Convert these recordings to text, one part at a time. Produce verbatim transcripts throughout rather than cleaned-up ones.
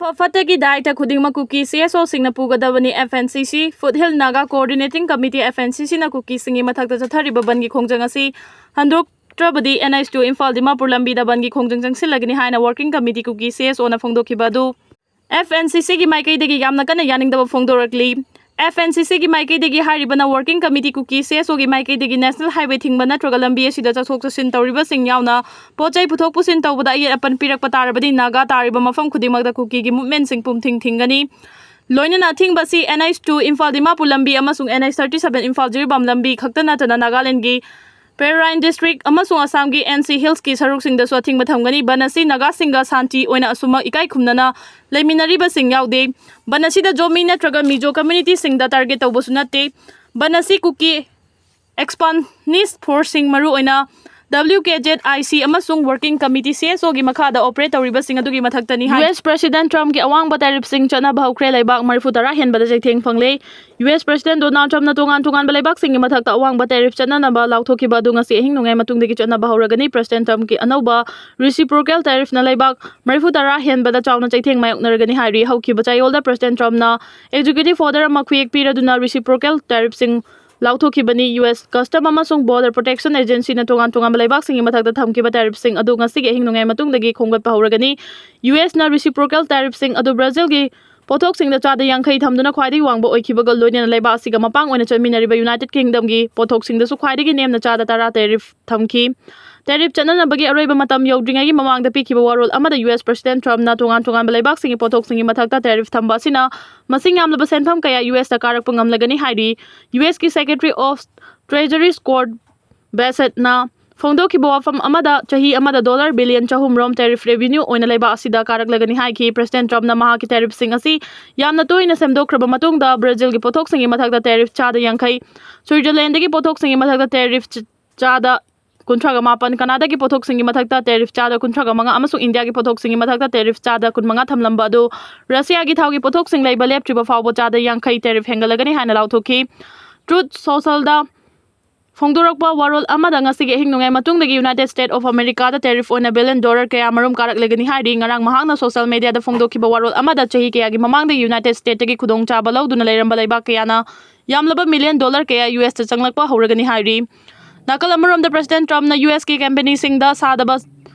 ꯑꯐ ꯐꯠꯇꯒꯤ ꯗꯥꯏꯇ ꯈꯨꯗꯤꯡꯃꯛ ꯀꯨꯀꯤ C S ꯑꯣꯁꯤꯡꯅ ꯄꯨꯒꯗꯕꯅꯤ꯫ F N ꯁꯤ ꯁꯤ, Foothill Naga Coordinating Committee, F N C ꯁꯤꯅ ꯀꯨꯀꯤꯁꯤꯡꯒꯤ ꯃꯊꯛꯇ ꯆꯠꯊꯔꯤꯕ ꯕꯟꯒꯤ ꯈꯣꯡꯖꯪ ꯑꯁꯤ ꯍꯟꯗꯣꯛꯇ꯭ꯔꯕꯗꯤ N H two Imphal Dimapur ꯂꯝꯕꯤꯗ ꯕꯟꯒꯤ ꯈꯣꯡꯖꯪ ꯆꯪꯁꯤꯜꯂꯒꯅꯤ ꯍꯥꯏꯅ Working Committee ꯀꯨꯀꯤ ꯁꯤ ꯑꯦꯁ ꯑꯣꯅ ꯐꯣꯡꯗꯣꯛꯈꯤꯕ ꯑꯗꯨ ꯑꯦꯐ ꯑꯦꯟ ꯁꯤ ꯁꯤꯒꯤ ꯃꯥꯏꯀꯩꯗꯒꯤ ꯌꯥꯝꯅ ꯀꯟꯅ ꯌꯥꯅꯤꯡꯗꯕ ꯐꯣꯡꯗꯣꯔꯛꯂꯤ꯫ ꯑꯦꯐ ꯑꯦꯟ ꯁꯤ ꯁꯤꯒꯤ ꯃꯥꯏꯀꯩꯗꯒꯤ ꯍꯥꯏꯔꯤꯕꯅ Working Committee ꯀꯨꯀꯤ ꯁꯤ ꯑꯦꯁ ꯑꯣꯒꯤ ꯃꯥꯏꯀꯩꯗꯒꯤ ꯅꯦꯁꯅꯦꯜ ꯍꯥꯏꯋꯦ ꯊꯤꯡꯕ ꯅꯠꯇ꯭ꯔꯒ ꯂꯝꯕꯤ ꯑꯁꯤꯗ ꯆꯠꯊꯣꯛ ꯆꯠꯁꯤꯟ ꯇꯧꯔꯤꯕꯁꯤꯡ ꯌꯥꯎꯅ ꯄꯣꯠ ꯆꯩ ꯄꯨꯊꯣꯛ ꯄꯨꯁꯤꯟ ꯇꯧꯕꯗ ꯑꯌꯦꯠ ꯑꯄꯟ ꯄꯤꯔꯛꯄ ꯇꯥꯔꯕꯗꯤ ꯅꯥꯒꯥ ꯇꯥꯔꯤꯕ ꯃꯐꯝ ꯈꯨꯗꯤꯡꯃꯛꯇ ꯀꯨꯀꯤꯒꯤ ꯃꯨꯞꯃꯦꯟꯁꯤꯡ ꯄꯨꯝꯊꯤꯡ ꯊꯤꯡꯒꯅꯤ꯫ ꯂꯣꯏꯅꯅ ꯑꯊꯤꯡꯕ ꯑꯁꯤ N H two Imphal Dimapur ꯂꯝꯕꯤ ꯑꯃꯁꯨꯡ N H thirty seven Imphal Jiribam ꯂꯝꯕꯤ ꯈꯛꯇ ꯅꯠꯇꯅ ꯅꯥꯒꯥꯂꯦꯟꯗꯒꯤ ꯄꯦꯔꯥꯏꯟ ꯗꯤꯁꯇ꯭ꯔꯤꯛ ꯑꯃꯁꯨꯡ ꯑꯁꯥꯝꯒꯤ ꯑꯦꯟ ꯁꯤ ꯍꯤꯜꯁꯀꯤ ꯁꯔꯨꯛꯁꯤꯡꯗꯁꯨ ꯑꯊꯤꯡꯕ ꯊꯝꯒꯅꯤ꯫ ꯕꯟ ꯑꯁꯤ ꯅꯥꯒꯥꯁꯤꯡꯒ ꯁꯥꯟꯇꯤ ꯑꯣꯏꯅ ꯑꯁꯨꯃꯛ ꯏꯀꯥꯏ ꯈꯨꯝꯅꯅ ꯂꯩꯃꯤꯟꯅꯔꯤꯕꯁꯤꯡ ꯌꯥꯎꯗꯦ꯫ ꯕꯟ ꯑꯁꯤꯗ ꯖꯣꯃꯤ ꯅꯠꯇ꯭ꯔꯒ ꯃꯤꯖꯣ ꯀꯝꯃ꯭ꯌꯨꯅꯤꯇꯤꯁꯤꯡꯗ ꯇꯥꯔꯒꯦꯠ ꯇꯧꯕꯁꯨ ꯅꯠꯇꯦ꯫ ꯕꯟ ꯑꯁꯤ ꯀꯨꯀꯤ ꯑꯦꯛꯁꯄꯥꯟꯁꯅꯤꯁ ꯐꯣꯔꯁꯁꯤꯡ, ꯃꯔꯨꯑꯣꯏꯅ W K Z I C ꯑꯃꯁꯨꯡ Working Committee ꯁꯤ ꯑꯦꯁ ꯑꯣꯒꯤ ꯃꯈꯥꯗ ꯑꯣꯄꯔꯦꯠ ꯇꯧꯔꯤꯕꯁꯤꯡ ꯑꯗꯨꯒꯤ ꯃꯊꯛꯇꯅꯤ ꯍꯥꯏ꯫ ꯌꯨ ꯑꯦꯁ ꯄ꯭ꯔꯦꯁꯤꯗꯦꯟꯠ ꯇ꯭ꯔꯝꯞꯀꯤ ꯑꯋꯥꯡꯕ ꯇꯦꯔꯤꯐꯁꯤꯡ ꯆꯠꯅꯕ ꯍꯧꯈ꯭ꯔꯦ꯫ ꯂꯩꯕꯥꯛ ꯃꯔꯤꯐꯨ ꯇꯔꯥ ꯍꯦꯟꯕꯗ ꯆꯩꯊꯦꯡ ꯐꯪꯂꯦ꯫ ꯌꯨ ꯑꯦꯁ ꯄ꯭ꯔꯦꯁꯤꯗꯦꯟꯠ ꯗꯣꯅꯥꯜꯗ ꯇ꯭ꯔꯝꯞꯅ ꯇꯣꯉꯥꯟ ꯇꯣꯉꯥꯟꯕ ꯂꯩꯕꯥꯛꯁꯤꯡꯒꯤ ꯃꯊꯛꯇ ꯑꯋꯥꯡꯕ ꯇꯦꯔꯤꯐ ꯆꯠꯅꯅꯕ ꯂꯥꯎꯊꯣꯛꯈꯤꯕ ꯑꯗꯨ ꯉꯁꯤ ꯑꯍꯤꯡ ꯅꯣꯡꯌꯥꯏ ꯃꯇꯨꯡꯗꯒꯤ ꯆꯠꯅꯕ ꯍꯧꯔꯒꯅꯤ꯫ ꯄ꯭ꯔꯦꯁꯤꯗꯦꯟꯠ ꯇ꯭ꯔꯝꯞꯀꯤ ꯑꯅꯧꯕ ꯔꯤꯁꯤꯄ꯭ꯔꯣꯀꯦꯜ ꯇꯦꯔꯤꯐꯅ ꯂꯩꯕꯥꯛ ꯃꯔꯤꯐꯨ ꯇꯔꯥ ꯍꯦꯟꯕꯗ ꯆꯥꯎꯅ ꯆꯩꯊꯦꯡ ꯃꯥꯌꯣꯛꯅꯔꯒꯅꯤ ꯍꯥꯏꯔꯤ꯫ ꯍꯧꯈꯤꯕ ꯆꯌꯣꯜꯗ ꯄ꯭ꯔꯦꯁꯤꯗꯦꯟꯠ ꯇ꯭ꯔꯝꯞꯅ ꯑꯦꯛꯖꯤꯀ꯭ꯌꯨꯇꯤꯚ ꯑꯣꯔꯗꯔ ꯑꯃ ꯈꯨꯌꯦꯛ ꯄꯤꯔꯗꯨꯅ ꯔꯤꯁꯤꯄ꯭ꯔꯣꯀꯦꯜ ꯇꯦꯔꯤꯐꯁꯤꯡ ꯂꯥꯎꯊꯣꯛꯈꯤꯕꯅꯤ꯫ ꯌꯨ ꯑꯦꯁ ꯀꯁꯇꯝ ꯑꯃꯁꯨꯡ ꯕꯣꯔꯗꯔ ꯄ꯭ꯔꯣꯇꯦꯛꯁꯟ ꯑꯦꯖꯦꯟꯁꯤꯅ ꯇꯣꯉꯥꯟ ꯇꯣꯉꯥꯟꯕ ꯂꯩꯕꯥꯛꯁꯤꯡꯒꯤ ꯃꯊꯛꯇ ꯊꯝꯈꯤꯕ ꯇꯦꯔꯤꯐꯁꯤꯡ ꯑꯗꯨ ꯉꯁꯤꯒꯤ ꯑꯍꯤꯡ ꯅꯣꯡꯌꯥꯏ ꯃꯇꯨꯡꯗꯒꯤ ꯈꯣꯝꯒꯠꯄ ꯍꯧꯔꯒꯅꯤ꯫ ꯌꯨ ꯑꯦꯁꯅ ꯔꯤꯁꯤꯄ꯭ꯔꯣꯀꯦꯜ ꯇꯦꯔꯤꯐꯁꯤꯡ ꯑꯗꯨ ꯕ꯭ꯔꯥꯖꯤꯜꯒꯤ ꯄꯣꯠꯊꯣꯛꯁꯤꯡꯗ ꯆꯥꯗ ꯌꯥꯡꯈꯩ ꯊꯝꯗꯨꯅ ꯈ꯭ꯋꯥꯏꯗꯒꯤ ꯋꯥꯡꯕ ꯑꯣꯏꯈꯤꯕꯒ ꯂꯣꯏꯅꯅ ꯂꯩꯕꯥꯛ ꯑꯁꯤꯒ ꯃꯄꯥꯡ ꯑꯣꯏꯅ ꯆꯠꯃꯤꯟꯅꯔꯤꯕ ꯌꯨꯅꯥꯏꯇꯦꯗ ꯀꯤꯡꯗꯝꯒꯤ ꯄꯣꯠꯊꯣꯛꯁꯤꯡꯗꯁꯨ ꯈ꯭ꯋꯥꯏꯗꯒꯤ ꯅꯦꯝꯅ ꯆꯥꯗ ꯇꯔꯥ ꯇꯦꯔꯤꯐ ꯊꯝꯈꯤ꯫ ꯇꯦꯔꯤꯐ ꯆꯠꯅꯅꯕꯒꯤ ꯑꯔꯣꯏꯕ ꯃꯇꯝ ꯌꯧꯗ꯭ꯔꯤꯉꯩꯒꯤ ꯃꯃꯥꯡꯗ ꯄꯤꯈꯤꯕ ꯋꯥꯔꯣꯜ ꯑꯃꯗ ꯌꯨ ꯑꯦꯁ ꯄ꯭ꯔꯦꯁꯤꯗꯦꯟꯠ ꯇ꯭ꯔꯝꯞꯅ ꯇꯣꯉꯥꯟ ꯇꯣꯉꯥꯟꯕ ꯂꯩꯕꯥꯛꯁꯤꯡꯒꯤ ꯄꯣꯠꯊꯣꯛꯁꯤꯡꯒꯤ ꯃꯊꯛꯇ ꯇꯦꯔꯤꯐ ꯊꯝꯕ ꯑꯁꯤꯅ ꯃꯁꯤꯡ ꯌꯥꯝꯂꯕ ꯁꯦꯟꯐꯝ ꯀꯌꯥ ꯌꯨ ꯑꯦꯁꯇ ꯀꯥꯔꯛꯄ ꯉꯝꯂꯒꯅꯤ ꯍꯥꯏꯔꯤ꯫ ꯌꯨ ꯑꯦꯁꯀꯤ Secretary of Treasury Scott Bessettꯅ ꯐꯣꯡꯗꯣꯛꯈꯤꯕ ꯋꯥꯐꯝ ꯑꯃꯗ ꯆꯍꯤ ꯑꯃꯗ ꯗꯣꯂꯔ ꯕꯤꯂꯤꯌꯟ ꯆꯍꯨꯝ ꯔꯣꯝ ꯇꯦꯔꯤꯐ ꯔꯦꯚꯤꯅ꯭ꯌꯨ ꯑꯣꯏꯅ ꯂꯩꯕꯥꯛ ꯑꯁꯤꯗ ꯀꯥꯔꯛꯂꯒꯅꯤ ꯍꯥꯏꯈꯤ꯫ ꯄ꯭ꯔꯦꯁꯤꯗꯦꯟꯠ ꯇ꯭ꯔꯝꯞꯅ ꯃꯍꯥꯛꯀꯤ ꯇꯦꯔꯤꯐꯁꯤꯡ ꯑꯁꯤ ꯌꯥꯝꯅ ꯇꯣꯏꯅ ꯁꯦꯝꯗꯣꯛꯈ꯭ꯔꯕ ꯃꯇꯨꯡꯗ ꯕ꯭ꯔꯥꯖꯤꯜꯒꯤ ꯄꯣꯠꯊꯣꯛꯁꯤꯡꯒꯤ ꯃꯊꯛꯇ ꯇꯦꯔꯤꯐ ꯆꯥꯗ ꯌꯥꯡꯈꯩ, ꯁ꯭ꯋꯤꯖꯔꯂꯦꯟꯗꯒꯤ ꯄꯣꯠꯊꯣꯛꯁꯤꯡꯒꯤ ꯃꯊꯛꯇ ꯇꯦꯔꯤꯐ ꯆ-, ꯆꯥꯗ ꯀꯨꯟꯊ꯭ꯔꯥꯒ ꯃꯥꯄꯟ, ꯀꯅꯥꯗꯥꯒꯤ ꯄꯣꯠꯊꯣꯛꯁꯤꯡꯒꯤ ꯃꯊꯛꯇ ꯇꯦꯔꯤꯐ ꯆꯥꯗ ꯀꯨꯟꯊ꯭ꯔꯥꯒ ꯃꯉꯥ ꯑꯃꯁꯨꯡ ꯏꯟꯗꯤꯌꯥꯒꯤ ꯄꯣꯠꯊꯣꯛꯁꯤꯡꯒꯤ ꯃꯊꯛꯇ ꯇꯦꯔꯤꯐ ꯆꯥꯗ ꯀꯨꯟꯃꯉꯥ ꯊꯝꯂꯝꯕ ꯑꯗꯨ ꯔꯁꯤꯌꯥꯒꯤ ꯊꯥꯎꯒꯤ ꯄꯣꯠꯊꯣꯛꯁꯤꯡ ꯂꯩꯕ ꯂꯦꯞꯇ꯭ꯔꯤꯕ ꯐꯥꯎꯕ ꯆꯥꯗ ꯌꯥꯡꯈꯩ ꯇꯦꯔꯤꯐ ꯍꯦꯟꯒꯠꯂꯒꯅꯤ ꯍꯥꯏꯅ ꯂꯥꯎꯊꯣꯛꯈꯤ꯫ ꯇ꯭ꯔꯨꯊ ꯁꯣꯁꯦꯜꯗ ꯐꯣꯡꯗꯣꯔꯛꯄ ꯋꯥꯔꯣꯜ ꯑꯃꯗ ꯉꯁꯤꯒꯤ ꯑꯍꯤꯡ ꯅꯣꯡꯌꯥꯏ ꯃꯇꯨꯡꯗꯒꯤ United States of Americaꯗ tariff ꯑꯣꯏꯅ billion dollar ꯀꯌꯥ ꯃꯔꯨꯝ ꯀꯥꯔꯛꯂꯒꯅꯤ ꯍꯥꯏꯔꯤ꯫ ꯉꯔꯥꯡ ꯃꯍꯥꯛꯅ social mediaꯗ ꯐꯣꯡꯗꯣꯛꯈꯤꯕ ꯋꯥꯔꯣꯜ ꯑꯃꯗ ꯆꯍꯤ ꯀꯌꯥꯒꯤ ꯃꯃꯥꯡꯗꯒꯤ United Statesꯇꯒꯤ ꯈꯨꯗꯣꯡꯆꯥꯕ ꯂꯧꯗꯨꯅ ꯂꯩꯔꯝꯕ ꯂꯩꯕꯥꯛ ꯀꯌꯥꯅ ꯌꯥꯝꯂꯕ million dollar ꯀꯌꯥ USꯇ ꯆꯪꯂꯛꯄ ꯍꯧꯔꯒꯅꯤ ꯍꯥꯏꯔꯤ꯫ ꯅꯥꯀꯜ ꯑꯃꯔꯣꯝꯗ President Trumpꯅ USꯀꯤ companyꯁꯤꯡꯗ ꯁꯥꯗꯕ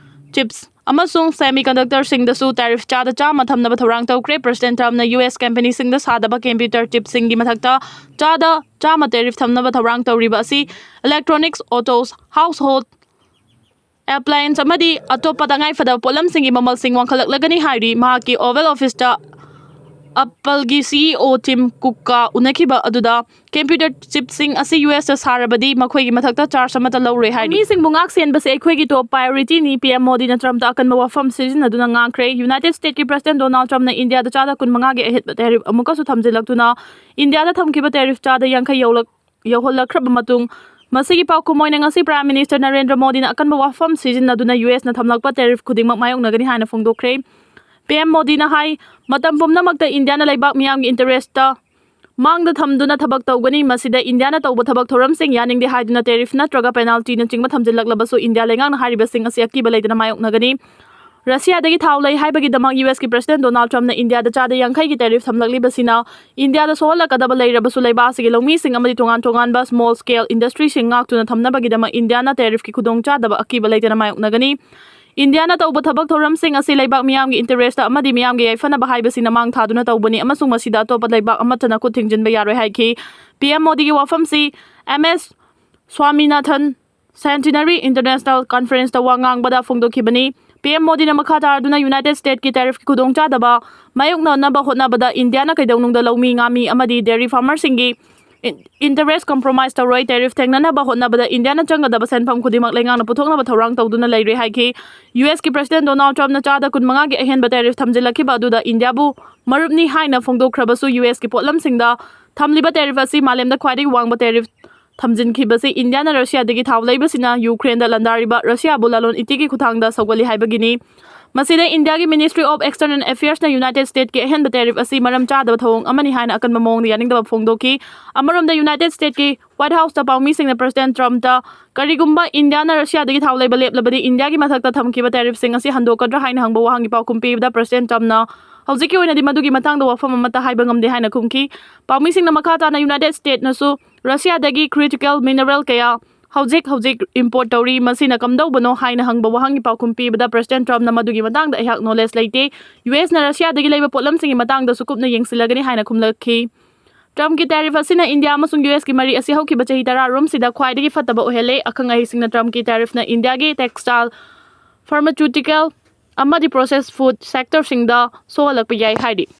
chips ꯑꯃꯁꯨꯡ semiconductorꯁꯤꯡꯗꯁꯨ tariff ꯆꯥꯗ ꯆꯥꯝꯃ ꯊꯝꯅꯕ ꯊꯧꯔꯥꯡ ꯇꯧꯈ꯭ꯔꯦ꯫ President Trumpꯅ US companyꯁꯤꯡꯗ ꯁꯥꯗꯕ computer chipsꯁꯤꯡꯒꯤ ꯃꯊꯛꯇ ꯆꯥꯗ ꯆꯥꯝꯃ tariff ꯊꯝꯅꯕ ꯊꯧꯔꯥꯡ ꯇꯧꯔꯤꯕ ꯑꯁꯤ electronics, autos, household appliance ꯑꯃꯗꯤ ꯑꯇꯣꯞꯄ ꯇꯉꯥꯏꯐꯗꯕ ꯄꯣꯠꯂꯝꯁꯤꯡꯒꯤ ꯃꯃꯜꯁꯤꯡ ꯋꯥꯡꯈꯠꯂꯛꯂꯒꯅꯤ ꯍꯥꯏꯔꯤ꯫ ꯃꯍꯥꯛꯀꯤ Oval Officeꯇ Appleꯒꯤ CEO Tim Cookꯀ ꯎꯅꯈꯤꯕ ꯑꯗꯨꯗ computer chipsꯁꯤꯡ ꯑꯁꯤ USꯇ ꯁꯥꯔꯕꯗꯤ ꯃꯈꯣꯏꯒꯤ ꯃꯊꯛꯇ charge ꯑꯃꯠꯇ ꯂꯧꯔꯣꯏ ꯍꯥꯏꯔꯤ꯫ ꯃꯤꯁꯤꯡꯕꯨ ꯉꯥꯛ ꯁꯦꯟꯕꯁꯤ ꯑꯩꯈꯣꯏꯒꯤ top priorityꯅꯤ, PM ꯃꯣꯗꯤꯅ Trumpꯇ ꯑꯀꯟꯕ ꯋꯥꯐꯝ ꯁꯤꯖꯤꯟꯅꯗꯨꯅ ꯉꯥꯡꯈ꯭ꯔꯦ꯫ United Statesꯀꯤ President Donald Trumpꯅ ꯏꯟꯗꯤꯌꯥꯗ ꯆꯥꯗ ꯀꯨꯟꯃꯉꯥꯒꯤ ꯑꯍꯦꯟꯕ tariff ꯑꯃꯨꯛꯀꯁꯨ ꯊꯝꯖꯤꯜꯂꯛꯇꯨꯅ ꯏꯟꯗꯤꯌꯥꯗ ꯊꯝꯈꯤꯕ tariff ꯆꯥꯗ ꯌꯥꯡꯈꯩ ꯌꯧꯂꯛ-, ꯌꯧꯍꯜꯂꯛꯈ꯭ꯔꯕ ꯃꯇꯨꯡ ꯃꯁꯤꯒꯤ ꯄꯥꯎꯈꯨꯝ ꯑꯣꯏꯅ ꯉꯁꯤ Prime Minister ꯅꯔꯦꯟꯗ꯭ꯔ ꯃꯣꯗꯤꯅ ꯑꯀꯟꯕ ꯋꯥꯐꯝ ꯁꯤꯖꯤꯟꯅꯗꯨꯅ USꯅ ꯊꯝꯂꯛꯄ tariff ꯈꯨꯗꯤꯡꯃꯛ ꯃꯥꯌꯣꯛꯅꯒꯅꯤ ꯍꯥꯏꯅ ꯐꯣꯡꯗꯣꯛꯈ꯭ꯔꯦ꯫ PM ꯃꯣꯗꯤꯅ ꯍꯥꯏ, ꯃꯇꯝ ꯄꯨꯝꯅꯃꯛꯇ ꯏꯟꯗꯤꯌꯥꯅ ꯂꯩꯕꯥꯛ ꯃꯤꯌꯥꯝꯒꯤ interestꯇ ꯃꯥꯡꯗ ꯊꯝꯗꯨꯅ ꯊꯕꯛ ꯇꯧꯒꯅꯤ꯫ ꯃꯁꯤꯗ ꯏꯟꯗꯤꯌꯥꯅ ꯇꯧꯕ ꯊꯕꯛ ꯊꯧꯔꯝꯁꯤꯡ ꯌꯥꯅꯤꯡꯗꯦ ꯍꯥꯏꯗꯨꯅ tariff ꯅꯠꯇ꯭ꯔꯒ penaltyꯅꯆꯤꯡꯕ ꯊꯝꯖꯤꯜꯂꯛꯂꯕꯁꯨ ꯏꯟꯗꯤꯌꯥ ꯂꯩꯉꯥꯛꯅ ꯍꯥꯏꯔꯤꯕꯁꯤꯡ ꯑꯁꯤ ꯑꯀꯤꯕ ꯂꯩꯇꯅ ꯃꯥꯌꯣꯛꯅꯒꯅꯤ꯫ ꯔꯁꯤꯌꯥꯗꯒꯤ ꯊꯥꯎ ꯂꯩ ꯍꯥꯏꯕꯒꯤꯗꯃꯛ USꯀꯤ President Donald Trumpꯅ ꯏꯟꯗꯤꯌꯥꯗ ꯆꯥꯗ ꯌꯥꯡꯈꯩꯒꯤ tariff ꯊꯝꯂꯛꯂꯤꯕꯁꯤꯅ ꯏꯟꯗꯤꯌꯥꯗ ꯁꯣꯛꯍꯜꯂꯛꯀꯗꯕ ꯂꯩꯔꯕꯁꯨ ꯂꯩꯕꯥꯛ ꯑꯁꯤꯒꯤ ꯂꯧꯃꯤꯁꯤꯡ ꯑꯃꯗꯤ ꯇꯣꯉꯥꯟ ꯇꯣꯉꯥꯟꯕ small scale industryꯁꯤꯡ ꯉꯥꯛꯇꯨꯅ ꯊꯝꯅꯕꯒꯤꯗꯃꯛ ꯏꯟꯗꯤꯌꯥꯅ tariffꯀꯤ ꯈꯨꯗꯣꯡꯆꯥꯗꯕ ꯑꯀꯤꯕ ꯂꯩꯇꯅ ꯃꯥꯌꯣꯛꯅꯒꯅꯤ꯫ ꯏꯟꯗꯤꯌꯥꯅ ꯇꯧꯕ ꯊꯕꯛ ꯊꯧꯔꯝꯁꯤꯡ ꯑꯁꯤ ꯂꯩꯕꯥꯛ ꯃꯤꯌꯥꯝꯒꯤ interestꯇ ꯑꯃꯗꯤ ꯃꯤꯌꯥꯝꯒꯤ ꯌꯥꯏꯐꯅꯕ ꯍꯥꯏꯕꯁꯤꯅ ꯃꯥꯡ ꯊꯥꯗꯨꯅ ꯇꯧꯕꯅꯤ ꯑꯃꯁꯨꯡ ꯃꯁꯤꯗ ꯑꯇꯣꯞꯄ ꯂꯩꯕꯥꯛ ꯑꯃꯠꯇꯅ ꯈꯨꯠ ꯊꯤꯡꯖꯤꯟꯕ ꯌꯥꯔꯣꯏ ꯍꯥꯏꯈꯤ꯫ PM ꯃꯣꯗꯤꯒꯤ ꯋꯥꯐꯝꯁꯤ M S Swaminathan Centenary International Conferenceꯇ ꯋꯥ ꯉꯥꯡꯕꯗ ꯐꯣꯡꯗꯣꯛꯈꯤꯕꯅꯤ꯫ PM ꯃꯣꯗꯤꯅ ꯃꯈꯥ ꯇꯥꯔꯗꯨꯅ United Statesꯀꯤ tariffꯀꯤ ꯈꯨꯗꯣꯡꯆꯥꯗꯕ ꯃꯥꯌꯣꯛꯅꯅꯕ ꯍꯣꯠꯅꯕꯗ ꯏꯟꯗꯤꯌꯥꯅ ꯀꯩꯗꯧꯅꯨꯡꯗ ꯂꯧꯃꯤ, ꯉꯥꯃꯤ ꯑꯃꯗꯤ dairy farmerꯁꯤꯡꯒꯤ in-, interest compromise ꯇꯧꯔꯣꯏ꯫ Tariff ꯊꯦꯡꯅꯅꯕ ꯍꯣꯠꯅꯕꯗ ꯏꯟꯗꯤꯌꯥꯅ ꯆꯪꯒꯗꯕ ꯁꯦꯟꯐꯝ ꯈꯨꯗꯤꯡꯃꯛ ꯂꯩꯉꯥꯛꯅ ꯄꯨꯊꯣꯛꯅꯕ ꯊꯧꯔꯥꯡ ꯇꯧꯗꯨꯅ ꯂꯩꯔꯦ ꯍꯥꯏꯈꯤ꯫ USꯀꯤ President Donald Trumpꯅ ꯆꯥꯗ ꯀꯨꯟꯃꯉꯥꯒꯤ ꯑꯍꯦꯟꯕ tariff ꯊꯝꯖꯤꯜꯂꯛꯈꯤꯕ ꯑꯗꯨꯗ ꯏꯟꯗꯤꯌꯥꯕꯨ ꯃꯔꯨꯞꯅꯤ ꯍꯥꯏꯅ ꯐꯣꯡꯗꯣꯛꯈ꯭ꯔꯕꯁꯨ USꯀꯤ ꯄꯣꯠꯂꯝꯁꯤꯡꯗ ꯊꯝꯂꯤꯕ tariff ꯑꯁꯤ ꯃꯥꯂꯦꯝꯗ ꯈ꯭ꯋꯥꯏꯗꯒꯤ ꯋꯥꯡꯕ tariff ꯊꯝꯖꯤꯟꯈꯤꯕꯁꯤ ꯏꯟꯗꯤꯌꯥꯅ ꯔꯁꯤꯌꯥꯗꯒꯤ ꯊꯥꯎ ꯂꯩꯕꯁꯤꯅ ꯌꯨꯀ꯭ꯔꯦꯟꯗ ꯂꯥꯟꯗꯥꯔꯤꯕ ꯔꯁꯤꯌꯥꯕꯨ ꯂꯂꯣꯟ ꯏꯇꯤꯛꯀꯤ ꯈꯨꯠꯊꯥꯡꯗ ꯁꯧꯒꯠꯂꯤ ꯍꯥꯏꯕꯒꯤꯅꯤ꯫ ꯃꯁꯤꯗ ꯏꯟꯗꯤꯌꯥꯒꯤ Ministry of External Affairsꯅ ꯌꯨꯅꯥꯏꯇꯦꯗ ꯁ꯭ꯇꯦꯠꯀꯤ ꯑꯍꯦꯟꯕ ꯇꯦꯔꯤꯐ ꯑꯁꯤ ꯃꯔꯝ ꯆꯥꯗꯕ ꯊꯧꯑꯣꯡ ꯑꯃꯅꯤ ꯍꯥꯏꯅ ꯑꯀꯟꯕ ꯃꯑꯣꯡꯗ ꯌꯥꯅꯤꯡꯗꯕ ꯐꯣꯡꯗꯣꯛꯈꯤ꯫ ꯑꯃꯔꯣꯝꯗ, ꯌꯨꯅꯥꯏꯇꯦꯗ ꯁ꯭ꯇꯦꯠꯀꯤ ꯋꯥꯏꯠ ꯍꯥꯎꯁꯇ ꯄꯥꯎꯃꯤꯁꯤꯡꯅ ꯄ꯭ꯔꯁꯤꯗꯦꯟ ꯇ꯭ꯔꯝꯞꯇ ꯀꯔꯤꯒꯨꯝꯕ ꯏꯟꯗꯤꯌꯥꯅ ꯔꯁꯤꯌꯥꯗꯒꯤ ꯊꯥꯎ ꯂꯩꯕ ꯂꯦꯞꯂꯕꯗꯤ ꯏꯟꯗꯤꯌꯥꯒꯤ ꯃꯊꯛꯇ ꯊꯝꯈꯤꯕ ꯇꯦꯔꯤꯐꯁꯤꯡ ꯑꯁꯤ ꯍꯟꯗꯣꯛꯀꯗ꯭ꯔꯥ ꯍꯥꯏꯅ ꯍꯪꯕ ꯋꯥꯍꯪꯒꯤ ꯄꯥꯎꯈꯨꯝ ꯄꯤꯕꯗ ꯄ꯭ꯔꯁꯤꯗꯦꯟ ꯇ꯭ꯔꯝꯞꯅ ꯍꯧꯖꯤꯛꯀꯤ ꯑꯣꯏꯅꯗꯤ ꯃꯗꯨꯒꯤ ꯃꯇꯥꯡꯗ ꯋꯥꯐꯝ ꯑꯃꯠꯇ ꯍꯥꯏꯕ ꯉꯝꯗꯦ ꯍꯥꯏꯅ ꯈꯨꯝꯈꯤ꯫ ꯄꯥꯎꯃꯤꯁꯤꯡꯅ ꯃꯈꯥ ꯇꯥꯅ ꯌꯨꯅꯥꯏꯇꯦꯗ ꯁ꯭ꯇꯦꯠꯅꯁꯨ ꯔꯁꯤꯌꯥꯗꯒꯤ ꯀ꯭ꯔꯤꯇꯤꯀꯦꯜ ꯃꯤꯅꯔꯦꯜ ꯀꯌꯥ ꯍꯧꯖꯤꯛ ꯍꯧꯖꯤꯛ ꯏꯝꯄꯣꯔꯠ ꯇꯧꯔꯤ, ꯃꯁꯤꯅ ꯀꯝꯗꯧꯕꯅꯣ ꯍꯥꯏꯅ ꯍꯪꯕ ꯋꯥꯍꯪꯒꯤ ꯄꯥꯎꯈꯨꯝ ꯄꯤꯕꯗ ꯄ꯭ꯔꯁꯤꯗꯦꯟ ꯇ꯭ꯔꯝꯞꯅ ꯃꯗꯨꯒꯤ ꯃꯇꯥꯡꯗ ꯑꯩꯍꯥꯛ ꯅꯣꯂꯦꯖ ꯂꯩꯇꯦ꯫ ꯌꯨ ꯑꯦꯁꯅ ꯔꯁꯤꯌꯥꯗꯒꯤ ꯂꯩꯕ ꯄꯣꯠꯂꯝꯁꯤꯡꯒꯤ ꯃꯇꯥꯡꯗꯁꯨ ꯀꯨꯞꯅ ꯌꯦꯡꯁꯤꯜꯂꯒꯅꯤ ꯍꯥꯏꯅ ꯈꯨꯝꯂꯛꯈꯤ꯫ ꯇ꯭ꯔꯝꯞꯀꯤ ꯇꯦꯔꯤꯐ ꯑꯁꯤꯅ ꯏꯟꯗꯤꯌꯥ ꯑꯃꯁꯨꯡ ꯌꯨ ꯑꯦꯁꯀꯤ ꯃꯔꯤ ꯑꯁꯤ ꯍꯧꯈꯤꯕ ꯆꯍꯤ ꯇꯔꯥꯔꯣꯝꯁꯤꯗ ꯈ꯭ꯋꯥꯏꯗꯒꯤ ꯐꯠꯇꯕ ꯑꯣꯏꯍꯜꯂꯦ꯫ ꯑꯈꯪ ꯑꯍꯩꯁꯤꯡꯅ ꯇ꯭ꯔꯝꯞꯀꯤ ꯇꯦꯔꯤꯐꯅ ꯏꯟꯗꯤꯌꯥꯒꯤ ꯇꯦꯛꯁꯇꯥꯏꯜ, ꯐꯥꯔꯃꯥꯁ꯭ꯌꯨꯇꯤꯀꯦꯜ ꯑꯃꯗꯤ ꯄ꯭ꯔꯣꯁꯦꯁ ꯐꯨꯗ ꯁꯦꯛꯇꯔꯁꯤꯡꯗ ꯁꯣꯛꯍꯜꯂꯛꯄ ꯌꯥꯏ ꯍꯥꯏꯔꯤ꯫